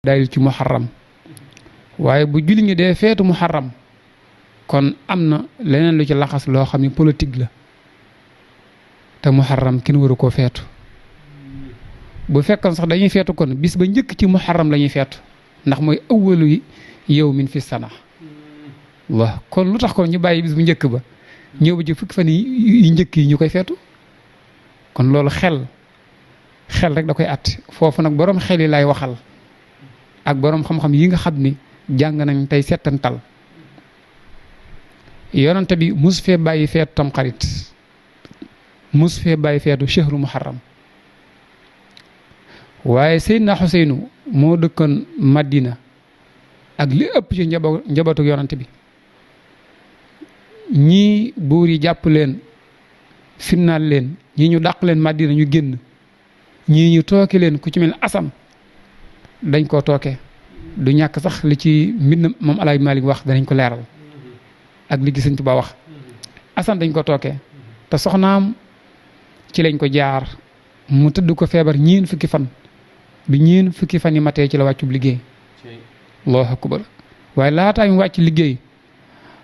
dayil ci muharram waaye bu julli ñi dee feetu muharram kon am na leneen lu ci laxas loo xam ne politique la te muharram kenn waru koo feetu bu fekkoon sax dañuy feetu kon bis ba njëkk ci muharram la ñuy feetu ndax mooy awwalu yawmin fi sana waaw kon lu tax kon ñu bàyyi bis bu njëkk ba ñëw ba ci fukki fan yi njëkk yi ñu koy feetu kon loolu xel rek da koy at foofu nag boroom xel yi lay waxal ak boroom xam-xam yi nga xam ni jàng nañ tey settantal yonante bi mus fee bàyyi feetu tamxarit mus fee bàyyi feetu shahru muharram waaye Seydina Xuseynu moo dëkkoon Madina ak li ëpp ci njabootu yonante bi ñii buur yi jàpp leen finnaal leen ñii ñu dàq leen Madina ñu génn ñii ñu tooke leen ku ci mel Asan dañ koo tooke du ñàkk sax li ci mbind moom Alaaji Maalik wax danañ ko leeral ak li gi Sëñ Tuubaa wax Asan dañ ko tooke te soxnaam ci lañ ko jaar mu tëdd ko feebar ñeen fukki fan bi ñeen fukki fan yi matee ci la wàccub liggéey Allahu akbar waaye laataa ñu wàcc liggéey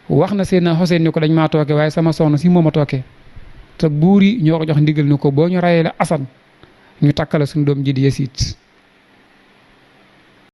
wax na Seydina Xuseyn ni ko dañ maa tooke waaye sama soxna si moo ma tooke te buur yi ñoo ko jox ndigal ni ko boo ñu rayee la Asan ñu takkale suñu doom ji di Yasiid